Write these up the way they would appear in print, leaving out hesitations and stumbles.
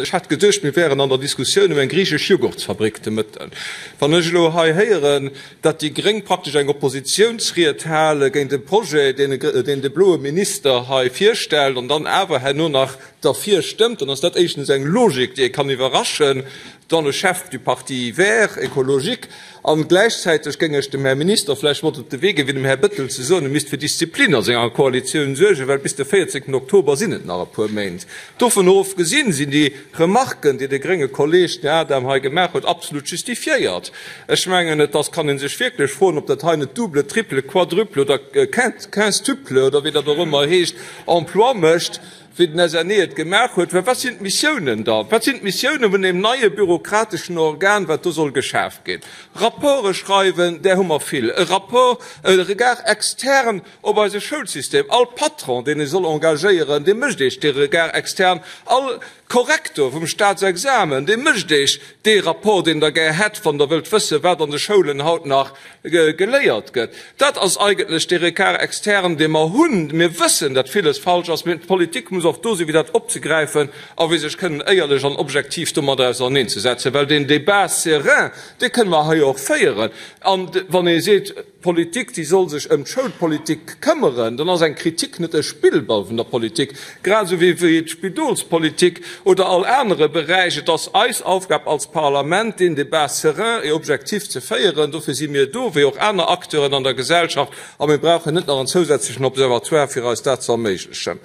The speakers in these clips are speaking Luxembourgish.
Ech hat geduecht, mir wäeren an der Diskussioun ëm eng griichesch Jughurtsfabrik de Mëtten. Wann ech elo hei héieren, datt déi Gréng praktesch eng Oppositiounsried hale géint e Projet, deen de bloe Minister hei virstellt, an dann awer herno nach derfir stëmmt, dann ass dat éischtens eng Logik, déi ee kann iwwerraschen, dans le chef du parti vert écologique, a gläichzäiteg géing ech dem Här Minister vläicht mat op de Wee ginn, wéi dem Här Bettel, ze soen, e misst fir Disziplin a senger Koalitioun suergen, well bis de 14 Oktober sinn et nach e puer Méint. Dovun ofgesinn sinn déi Remarken, déi de grénge Kolleeg, den Här Adam, hei gemaach huet, absolut justifiéiert. Ech mengen, et ass, kann ee sech wierklech froen, ob dat hei net double, triple, quadruple oder quintuple oder wéi dat och ëmmer heescht, Emploi mécht, wéi den SNE et gemaach huet. Well wat sinn d'Missiounen dann? Wat sinn d'Missiounen vun deem neie bürokrateschen Organ, wat do soll geschaf ginn? Rapporte schreiwen, där hu mer vill. E Rapport, e Regard externe op eise Schoulsystem. All Patron, deen ee soll engagéieren, dee mécht Iech dee Regard externe. All Korrektor vum Staatsexamen, dee mécht Iech dee Rapport, deen Der gär hätt, wann Der wëllt wëssen, wat an de Schoulen haut nach geléiert gëtt. Dat ass eigentlech dee Regard externe, dee mer hunn. Mir wëssen, datt villes falsch ass, mee d'Politik muss och do sinn, fir dat opzegräifen a fir sech kënnen éierlech an objektiv domadder auserneenzesetzen. Well deen Débat serein, dee kënne mer hei och féieren. An wann ee seet, D'Politik, déi soll sech ëm d'Schoulpolitik këmmeren, dann ass eng Kritik net e Spillball vun der Politik, grad esou wéi wéi d'Spidolspolitik oder all anere Beräich. Et ass eis Aufgab als Parlament, deen Débat serein et objectif ze féieren. Dofir si mir do, wéi och aner Acteuren an der Gesellschaft, a mir brauchen net nach en zousätzlechen Observatoire, fir eis dat ze erméiglechen.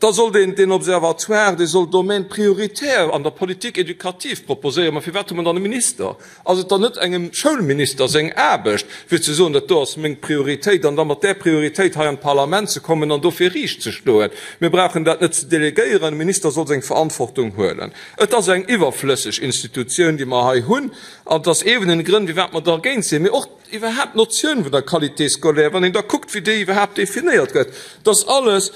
Da soll deen, deen Observatoire, dee soll Domaines prioritaires an der Politique éducative proposéieren. Ma firwat hu mer dann e Minister? Ass et dann net engem Schoulminister seng Aarbecht, fir ze soen, dat do ass meng Prioritéit, an da mat där Prioritéit hei an d'Parlament ze kommen an dofir riicht ze stoen? Mir brauchen dat net ze delegéieren. E Minister soll seng Verantwortung huelen. Et ass eng iwwerflësseg Institutioun, déi mer hei hunn, an et ass ee vun den Grënn, firwat mer dergéint sinn. Mee och iwwerhaapt d'Notioun vun der Qualité scolaire, wann een da kuckt, wéi déi iwwerhaapt definéiert gëtt, dass alles,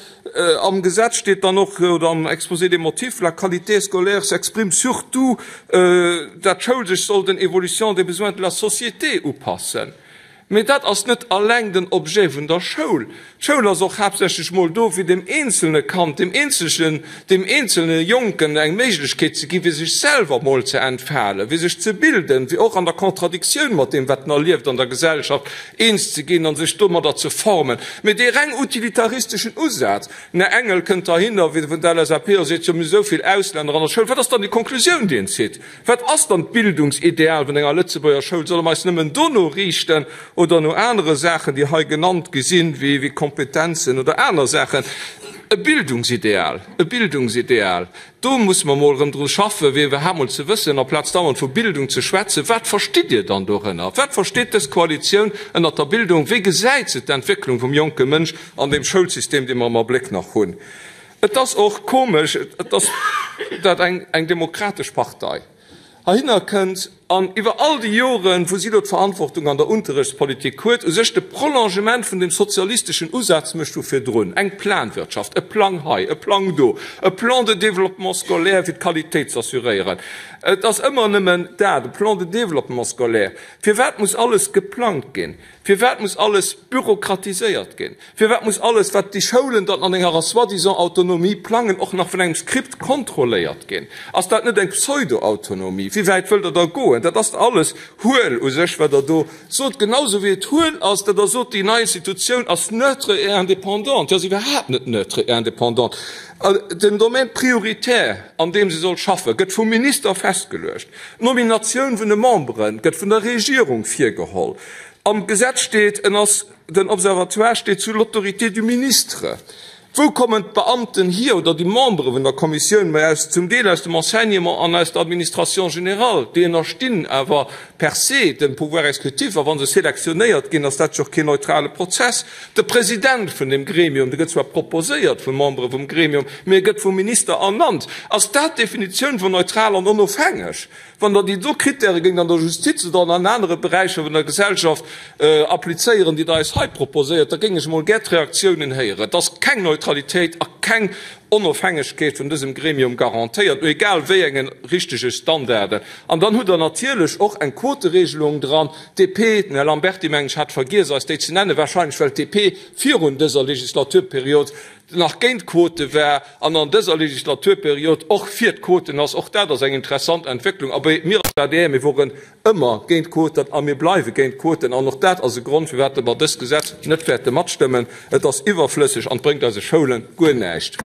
Am Gesetz steet dann och, oder am Exposé des motifs, La qualité scolaire s'exprime surtout, dat d'Schoul sech soll den Évolutions des besoins de la société upassen. Mee dat ass net alleng den Objet vun der Schoul. D'Schoul ass och haaptsächlech mol do, fir dem eenzelne Kand, dem eenzelchen, dem eenzelne Jonken eng Méiglechkeet ze ginn, fir sech selwer mol ze entfalen, fir sech ze bilden, fir och an der Contradictioun mat deem, wat en erlieft an der Gesellschaft, eens ze ginn a sech domadder ze formen. Mee dee reng utilitaristeschen Usaz, den Här Engel kënnt heihinner wéi vun der LSAP a seet, jo mir hu sou vill Auslänner an der Schoul, wat ass dann déi Konklusioun, déi en zitt? Wat ass dann d'Bildungsideal vun enger Lëtzebuerger Schoul? Solle mer eis nëmmen dono riichten oder no anere Saachen, déi hei genannt gi sinn, wéi Kompetenzen oder aner Saachen? E Bildungsideal, e Bildungsideal, Do musse mer emol erëm dru schaffen, fir iwwerhaapt mol ze wëssen, amplaz dauernd vu Bildung ze schwätzen, wat verstitt Dir dann dorënner? Wat versteet dës Koalitioun ënnert der Bildung? Wéi gesäit se d'Entwécklung vum jonke Mënsch an deem Schoulsystem, dee mer am Abléck nach hunn? Et ass och komesch, et ass dat eng demokratesch Partei heihinner kënnt an iwwer all déi Joren, wou si elo d'Verantwortung an der Unterrechtspolitik huet, u sech de Prolongement vun deem sozialisteschen Usaz mécht vu virdrun, eng Planwirtschaft, e Plang hei, e Plang do, e Plan de développement scolaire, fir d'Qualitéit z'assuréieren. Et ass ëmmer nëmmen dat, e Plan de développement scolaire. Firwat muss alles geplangt ginn? Firwat muss alles bürokratiséiert ginn? Firwat muss alles, wat déi Schoulen dann an enger soi-disant Autonomie plangen, och nach vun engem Skript kontrolléiert ginn? Ass dat net eng Pseudo-Autonomie? Wéi wäit wëllt Der da goen? Dat ass alles huel u sech, wat Der do sot, genausou wéi et huel ass, datt Der sot, déi nei Institutioun ass neutre et indépendante. Déi ass iwwerhaapt net neutre et indépendante. Den Domaine prioritaire, an deem se soll schaffen, gëtt vum Minister festgeluecht. D'Nominatioun vun de Membere gëtt vun der Regierung virgeholl. Am Gesetz steet, en ass, den Observatoire steet sous l'autorité du ministre. Wou kommen d'Beamten hier oder déi Membere vun der Kommissioun? Mä aus, zum Deel aus dem Enseignement an aus der Administration générale. Déi ënnerstinn awer per se dem Pouvoir exécutif a wa se selektionéiert ginn, ass dat jo och keen neutrale Prozess. De President vun deem Gremium, dee gëtt zwar proposéiert vu Membere vum Gremium, mee e gëtt vum Minister ernannt. Ass dat d'Definitioun vun neutral an onofhängeg? Wann Der déi do Kritäre géingt an der Justiz oder an anere Beräicher vun der Gesellschaft applizéieren, déi Der eis hei proposéiert, da géing ech emol gär d'Reaktiounen héieren. Et ass keng Neutralitéit a. keng Onofhängegkeet vun dësem Gremium garantéiert, no egal wéi enge richtege Standarden. An dann hutt Der natierlech och eng Quoteregelung dran. D'DP, den Här Lamberty, mengen ech, hat vergiess eis déi ze nennen, wahrscheinlech well d'DP virun dëser Legislaturperiod nach géint d'Quote war an an dëser Legislaturperiod och fir d'Quoten ass. Och dat ass eng interessant Entwécklung. Abee, mir als adr, mir woren ëmmer géint d'Quoten a mir bleiwe géint d'Quoten. An och dat ass e Grond, firwat mer dëst Gesetz net wäerte matstëmmen. Et ass iwwerflësseg an et bréngt eise Schoule guer näischt.